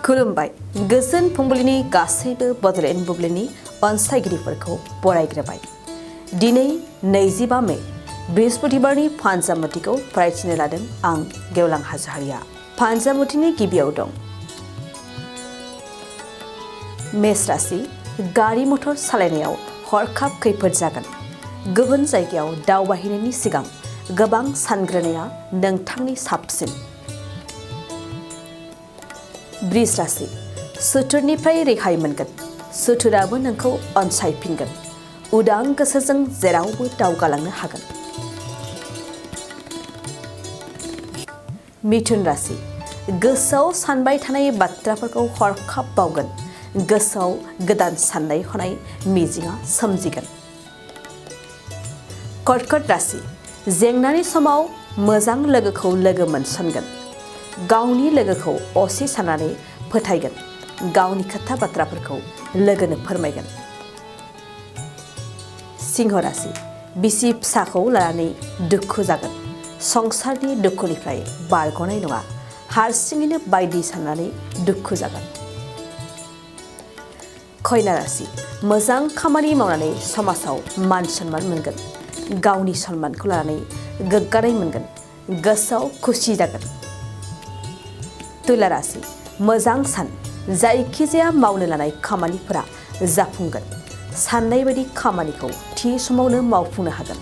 खुलुमबाय गोजोन फुंबिलिनि गासैबो बड'लेण्ड बुब्लिनि अनसायगिरिफोरखौ बरायग्रोबाय। दिनै 25 मे बृहस्पतिबारनि फानजामुथिखौ फरायथिनो लादों आं गेवलां हाज'हारिया। फानजामुथिनि गिबियाव दं मेष राशि गारि मटर सालायनायाव हरखाब खैफोद जागोन। गुबुन जायगायाव दावबायहैनायनि सिगां गोबां सानग्रोनाया नोंथांनि साबसिन। वृष राशि सुथुरनिफ्राय रेहाय मोनगोन। सुथुराबो नोंखौ अनसायफिनगोन। उदां गोसोजों जेरावबो दावगालांनो हागोन। मिथुन राशि गोसोआव सानबाय थानाय बाथ्राफोरखौ हरखाब बावगोन। गोसोआव गोदान साननाय हनाय मिजिंआ सोमजिगोन। कर्कट राशि जेंनानि समाव मोजां लोगोखौ लोगो मोनसनगोन। गावनि लोगोखौ असे साननानै फोथायगोन। गावनि खोथा बाथ्राफोरखौ लोगोनो फोरमायगोन। सिंह राशि बिसि फिसाखौ लानानै दुखु जागोन। संसारनि दुखुनिफ्राय बारग'नाय नङा। हारसिङैनो बायदि साननानै दुखु जागोन। कन्या राशि मोजां खामानि मावनानै समाजाव मान सन्मान मोनगोन। गावनि सन्मानखौ लानानै गोग्गानाय मोनगोन। गोसोआव खुसि जागोन। तुला राशि मोजां सान जायखिजाया मावनो लानाय खामानिफोरा जाफुंगोन। साननाय बायदि खामानिखौ थि समावनो मावफुंनो हागोन।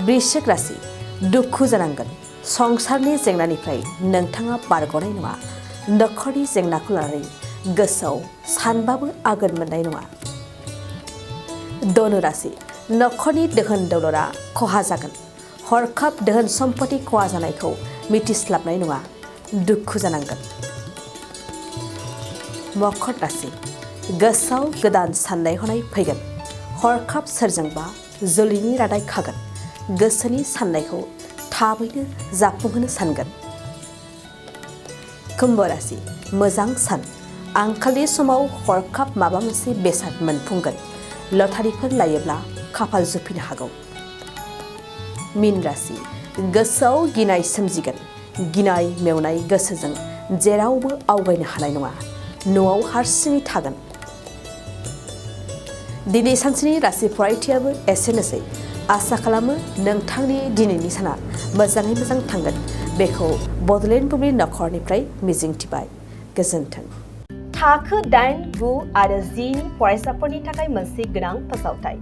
वृश्चिक राशि दुखु जानांगोन। संसारनि जेंनानिफ्राय नोंथाङा बारग'नाय नङा। नखरनि जेंनाखौ लानानै गोसोआव सानबाबो आगोन मोननाय नङा। धनु राशि नखरनि दोहोन दौलतआ खहा जागोन। हरखाब दोहोन सम्पति खहा जानायखौ मिथिस्लाबनाय नङा। दुखु जानांगोन। मकर राशि गोसोआव गोदान साननाय हनाय फैगोन। हरखाब सोरजोंबा जुलिनि रादाय खागोन। गोसोनि साननायखौ थाबैनो जाफुंहोनो सानगोन। कुम्भ राशि मोजां सान आंखालनि समाव हरखाब माबा मोनसे बेसाद मोनफुंगोन। लटारिफोर लायोब्ला खाफाल जुफिनो हागौ। मीन राशि गोसोआव गिनाय सोमजिगोन। गिनाय मेवनाय गोसोजों जेरावबो आवगायनो हानाय नङा। न'आव हारसिङै थागोन। दिनै सानसेनि राशि फरायथियाबो एसेनोसै। आसा खालामो नोंथांनि दिनैनि साना मोजाङै मोजां थांगोन। बेखौ बड'लेण्ड बुब्लि नखरनिफ्राय मिजिंथिबाय। गोजोन्थों। थाखो 8, 9 आरो 10 नि फरायसाफोरनि थाखाय मोनसे गोनां फोसावथाय।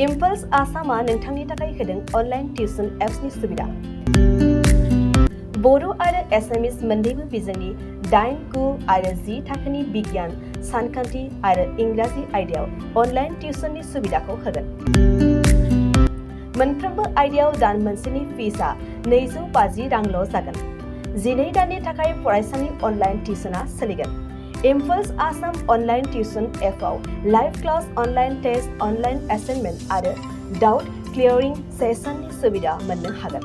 इम्पल्स आसामआ नोंथांनि थाखाय होदों अनलाइन टिउसन एप्सनि सुबिदा। बर' आरो एसामिस मोन्नैबो बिजोंनि 8, 9 आरो 10 थाखोनि बिगियान, सानखान्थि आरो इंराजि आयदायाव अनलाइन टिउसननि सुबिदाखौ होगोन। मोनफ्रोमबो आयदायाव दान मोनसेनि फिसआ 250 रांल' जागोन। 12 दाननि थाखाय फरायसानि अनलाइन टिउसनआ सोलिगोन। इम्पल्स आसाम अनलाइन टिउसन एपआव live class, online test, online assignment आरो डाउट क्लियारिं सेसननि सुबिदा मोननो हागोन।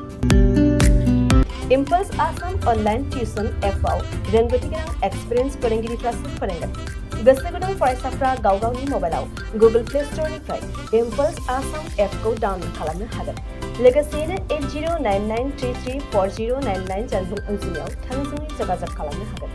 इम्पल्स आसाम अनलाइन टिउसन एपआव रोंगौथि गोनां एक्सपिरियेन्स फोरोंगिरिफ्रासो फोरोंगोन। गोसो गुदुं फरायसाफ्रा गाव गावनि मबाइलाव गुगोल प्ले स्ट'रनिफ्राय इम्पल्स आसाम एपखौ डाउनल'ड खालामनो हागोन। लोगोसेयैनो 8099334099 जानबुं अनजिमायाव थोंजोङै जगाजग खालामनो हागोन।